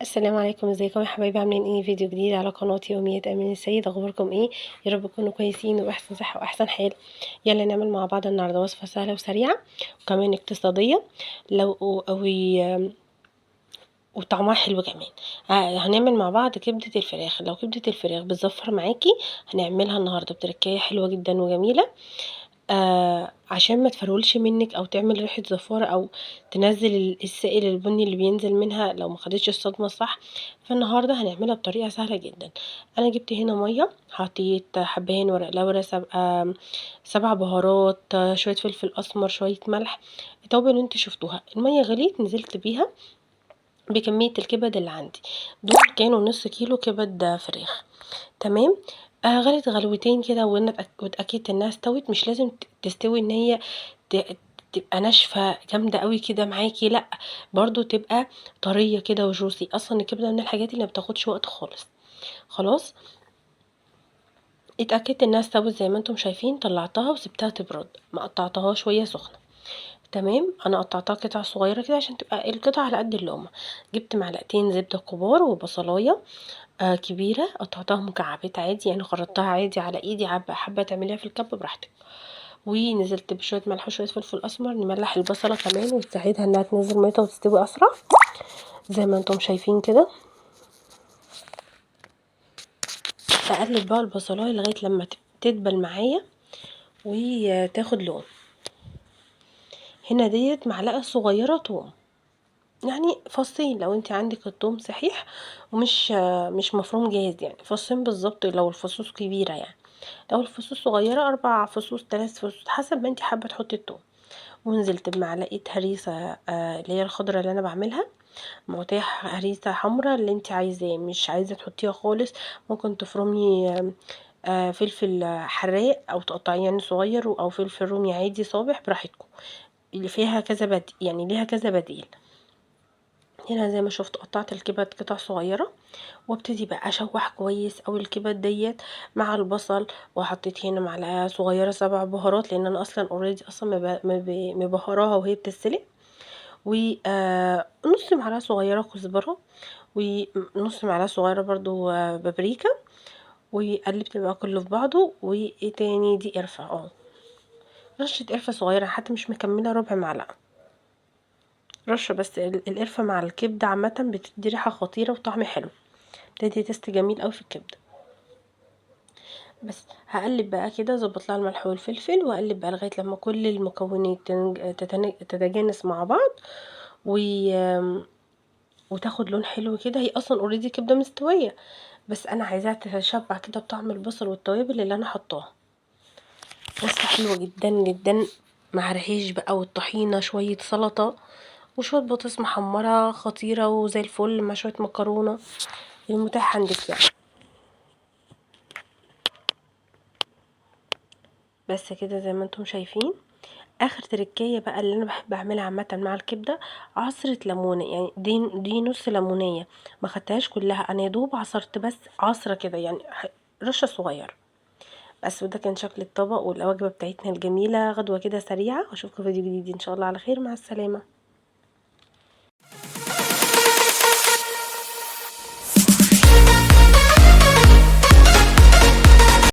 السلام عليكم، ازيكم يا حبايبي؟ عاملين ايه؟ فيديو جديد على قناة يوميات امين السيد. اخباركم ايه؟ يا رب تكونوا كويسين وباحسن صحة واحسن حال. يلا نعمل مع بعض النهارده وصفه سهلة وسريعة وكمان اقتصادية لو قوي وطعمها حلو كمان. هنعمل مع بعض كبده الفراخ. لو كبده الفراخ بتزفر معاكي هنعملها النهارده بتركايه حلوة جدا وجميلة، عشان ما تفرولش منك او تعمل ريحه زفاره او تنزل السائل البني اللي بينزل منها لو ما خدتش الصدمة الصح. فالنهارده هنعملها بطريقة سهلة جدا. انا جبت هنا مية، حطيت حبهان، ورق لورا، 7 بهارات، شوية فلفل اسمر، شوية ملح، التوابل اللي انتوا شفتوها. المية غليت، نزلت بيها بكمية الكبد اللي عندي، دول كانوا نص كيلو كبد فراخ. تمام. غلت غلوتين كده واتاكدت انها استوت. مش لازم تستوي ان هي تبقى ناشفة جامدة قوي كده معاكي، لا برضو تبقى طرية كده وجوسي. اصلا الكبده من الحاجات اللي ما بتاخدش وقت خالص. خلاص اتاكدت انها استوت زي ما انتم شايفين. طلعتها وسبتها تبرد، ما قطعتهاش وهي سخنة. تمام. انا قطعتها قطع صغيرة كده عشان تبقى القطع على قد اللقمة. جبت معلقتين زبدة كبار وبصلايه كبيرة، قطعتها مكعبات عادي، يعني خرطتها عادي على ايدي، حابة تعمليها في الكب براحتك. ونزلت بشوية ملح وشوية فلفل اسمر، نملح البصله كمان وتساعدها انها تنزل ميتها وتستوي اسرع زي ما انتم شايفين كده. اقلب بقى البصلايه لغاية لما تدبل معايا وتاخد لون. هنا ديت معلقه صغيرة توم، يعني فصين لو انت عندك التوم صحيح ومش مش مفروم جاهز، يعني فصين بالظبط لو الفصوص كبيرة، يعني لو الفصوص صغيرة 4 فصوص 3 فصوص حسب ما انت حابة تحطي التوم. ونزلت بمعلقه هريسه، اللي هي الخضرة اللي انا بعملها، متاح هريسه حمراء اللي انت عايزاه، مش عايزه تحطيها خالص ممكن تفرمي فلفل حراق او تقطعيه يعني صغير، او فلفل رومي عادي صابح براحتكم، اللي فيها كذا بديل، يعني ليها كذا بديل. هنا زي ما شفت قطعت الكبد قطع صغيرة، وابتدي بقى اشوح كويس اوي الكبد ديت مع البصل. وحطيت هنا معلقه صغيرة 7 بهارات لان انا اصلا already اصلا مبهراها وهي بتتسلق، و نص معلقه صغيرة كزبره، ونص معلقه صغيرة برضو بابريكا، وقلبت بقى كله في بعضه. وايه تاني؟ دي قرفه، رشه قرفه صغيرة حتى مش مكملة ربع معلقه، رشه بس. القرفه مع الكبده عامة بتدي ريحه خطيرة وطعم حلو، بتدي taste جميل قوي في الكبده. بس هقلب بقى كده، اظبط لها الملح والفلفل، واقلب بقى لغاية لما كل المكونات تتجانس مع بعض وتاخد لون حلو كده. هي اصلا already كبده مستوية، بس انا عايزاها تتشبع كده بطعم البصل والتوابل اللي انا حطاها. وصفه حلوة جدا جدا مع العيش بقى والطحينه، شوية سلطة وشوية بطاطس محمرة خطيرة وزي الفل، مع شوية مكرونه، المتاح عندك يعني. بس كده زي ما انتم شايفين. اخر تركايه بقى اللي انا بحب اعملها عامة مع الكبده، عصره ليمونه، يعني دي نص ليمونيه ما خدتهاش كلها، انا يا دوب عصرت بس عصره كده، يعني رشه صغيرة بس. وده كان شكل الطبق والوجبه بتاعتنا الجميلة، غدوه كده سريعة. واشوفكم في فيديو جديد ان شاء الله على خير. مع السلامة.